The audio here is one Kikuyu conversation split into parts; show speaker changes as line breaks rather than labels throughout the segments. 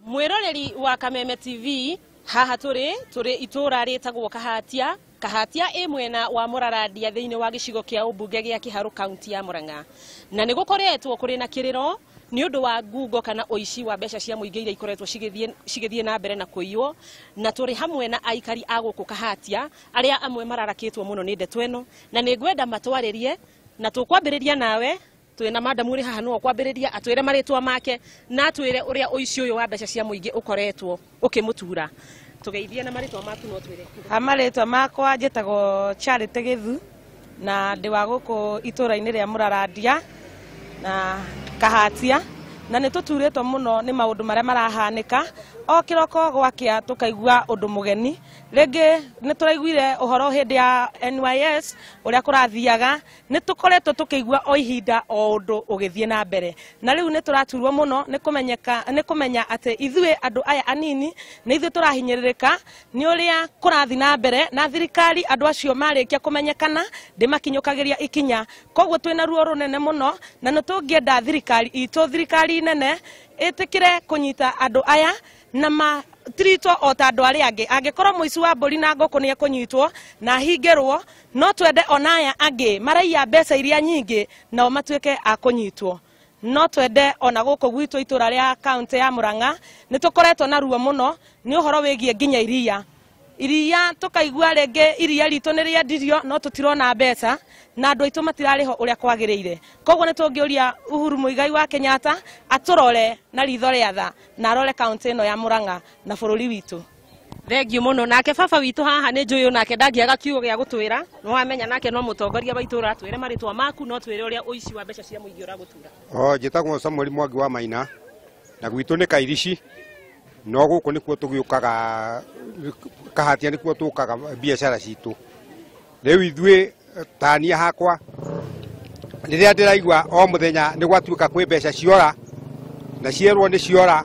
Mwiroreri wa Kameme TV haha turi itura ritagwo Kahatia. Kahatia ĩ mwena wa Mũrarandia thĩinĩ wa gĩcigo kĩa ũmbunge gĩa Kĩharũ kaunti ya Murang'a. Na nĩ gũkoretwo kũrĩ na kĩrĩro nĩ ũndũ wa ngungo kana ũici wa mbeca cia mũingĩ iria ikoretwo cigĩthiĩ na mbere na kũiywo, na tũrĩ hamwe na aikari a gũkũ Kahatia arĩa amwe mararakĩtwo mũno nĩ ndeto ĩno, na nĩ ngwenda matwarĩrie, na tũkwambĩrĩria nawe. Twĩna madamu ũrĩ haha nĩwe ũkwambĩrĩria atwĩre marĩtwa make na atwĩre ũrĩa ũici ũyũ wa mbeca cia mũingĩ ũkoretwo ũkĩmũtura. Tugeithie na marĩtwa maku no twĩre.
Marĩtwa makwa njĩtagwo Charity Githu na ndĩ wa gũkũ itũra-inĩ rĩa Mũrarandia na Kahatia, na nĩ tũturĩtwo mũno nĩ maũndũ marĩa marahanĩka. O kĩroko gwakĩa tũkaigua ũndũ mũgeni. Rĩngĩ nĩ tũraiguire ũhoro hĩndĩ ya NYS ũrĩa kũrathiaga, nĩ tũkoretwo tũkĩigua o ihinda o ũndũ ũgĩthiĩ na mbere, na rĩu nĩ tũraturwo mũno nĩ kũmenyeka, nĩ kũmenya atĩ ithuĩ andũ aya anini nĩ ithuĩ tũrahinyĩrĩrĩka nĩ ũrĩa kũrathiĩ na mbere, na thirikari andũ acio marĩkia kũmenyekana ndĩmakinyũkagĩria ikinya. Koguo twĩna ruo rũnene mũno, na nĩ tũngĩenda thirikari itũ, thirikari nene ĩtĩkĩre kũnyita andũ aya na matiritwo o ta andũ arĩa angĩ. Angĩkorwo mũici wa mbũri na ngũkũ nĩ ekũnyitwo na ahingĩrwo, no twende ona aya angĩ maraiya mbeca iria nyingĩ nao matuĩke a kũnyitwo. No twende ona gũkũ gwitũ itũra rĩa kaunti ya Murang'a nĩ tũkoretwo na ruo mũno nĩ ũhoro wĩgiĩ nginya iria. Iria tũkaigua rĩngĩ iria ritũ nĩ rĩendirio no tũtirona mbeca na andũ aitũ matirarĩhwo ũrĩa kwagĩrĩire. Koguo nĩ tũngĩũria Uhuru Muigai wa Kenyatta atũrore na ritho rĩa tha na arore kaunti ĩno ya Murang'a na bũrũri witũ.
Thengiũ mũno. Nake baba witũ haha nĩ njũĩ nake ndangĩaga kiugo gĩa gũtwĩra, nĩ wamenya nake no mũtongoria wa itũra, atwĩre marĩtwa maku no twĩre ũrĩa ũici wa mbeca cia mũingĩ ũragũtura.
Njĩtagwo Samuel Mwangi wa Maina na gwitũ nĩ Kairici, no gũkũ nĩkuo tũgĩũkaga Kahatia, nĩkuo tũkaga biacara citũ. Rĩu ithuĩ tania hakwa rĩrĩa ndĩraigua o mũthenya nĩ gwatuĩka kwĩ mbeca ciora na cierwo nĩ ciora,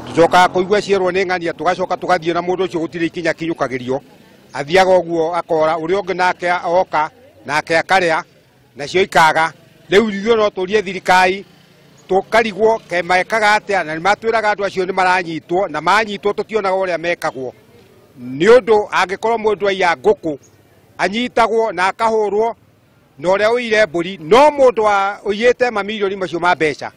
tũcokaga kũigua cierwo nĩ ng'ania, tũgacoka tũgathiĩ na mũndũ ũcio gũtirĩ ikinya kinyũkagĩrio, athiaga ũguo akora, ũrĩa ũngĩ nake oka nake akarĩa nacio ikaga. Rĩu ithuĩ no tũrie thirikari tũkarigwo ke mekaga atĩa, na nĩmatwĩraga andũ acio nĩ maranyitwo, na manyitwo tũtionaga ũrĩa mekagwo. Nĩ ũndũ angĩkorwo mũndũ aiya ngũkũ anyitagwo na akahũrwo na ũrĩa ũire mbũri, no mũndũ ũiyĩte mamirioni macio ma mbeca.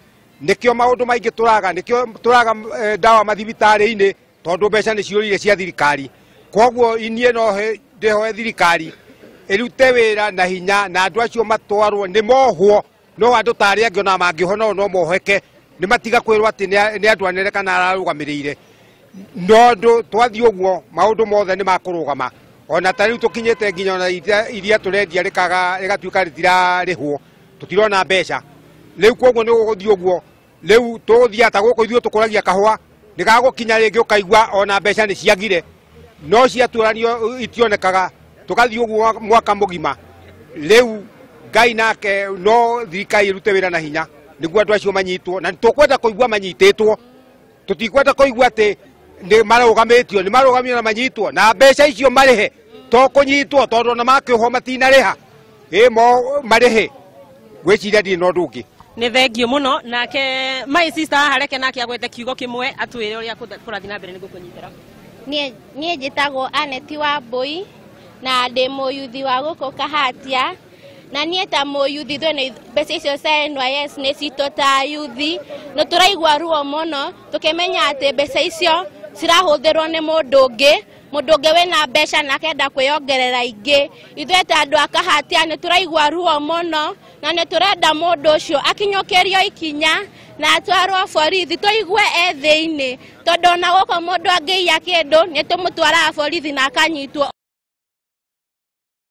Nĩkĩo maũndũ maingĩ tũraga, nĩkĩo tũraga ndawa mathibitarĩ-inĩ tondũ mbeca nĩ ciũrire cia thirikari. Koguo inie no ndĩhoe thirikari ĩrute wĩra na hinya na andũ acio matwarwo nĩ mohwo, no andũ ta arĩa angĩ ona mangĩohwo nao no moheke, nĩ matiga kwĩrwo atĩ nĩ andũ anene kana ararũgamĩrĩire. Nondũ twathiĩ ũguo maũndũ mothe nĩ makũrũgama. Ona ta rĩu tũkinyĩte nginya ona iria tũrendia rĩgatuĩka rĩtirarĩhwo, tũtirona mbeca. Rĩu koguo nĩ gũgũthiĩ ũguo. Rĩu tũgũthiĩ ata gũkũ ithuĩ tũkũragia kahũa, nĩgagũkinya rĩngĩ ũkaigua ona mbeca nĩ ciagire, no ciatũranio itionekaga, tũgathiĩ ũguo mwaka mũgima. Rĩu Ngai nake no thirikari ĩrute wĩra na hinya nĩguo andũ acio manyitwo, na tũkwenda kũigua manyitĩtwo, tũtikwenda kũigua atĩ nĩ marũgamĩtio, nĩ marũgamio na manyitwo na mbeca icio marĩhe, to kũnyitwo tondũ ona makĩohwo matinarĩha, ĩ mo marĩhe. Ngwĩciria ndirĩ na ũndũ ũngĩ.
Nĩ thengiũ mũno. Nake my sister haha reke nake agwete kiugo kĩmwe atwĩre ũrĩa kũrathiĩ na mbere nĩguo kũnyitĩra.
Niĩ njĩtagwo Aneti wa Mbũi na ndĩ mũyuthi wa gũkũ Kahatia, na niĩ ta mũyuthi ithuĩ mbeca icio cia NYS nĩ citũ ta yuthi, nĩ tũraigua ruo mũno tũkĩmenya atĩ mbeca icio cirahũthĩrwo nĩ mũndũ ũngĩ, mũndũ ũngĩ wĩna mbeca na akenda kwĩyongerera ingĩ. Ithuĩ ta andũ a Kahatia nĩ tũraigua ruo mũno na nĩ tũrenda mũndũ ũcio akinyũkĩrio ikinya na atwarwo borithi tũigue e thĩinĩ, tondũ ona gũkũ mũndũ angĩiya kĩndũ nĩ tũmũtwaraga borithi na akanyitwo.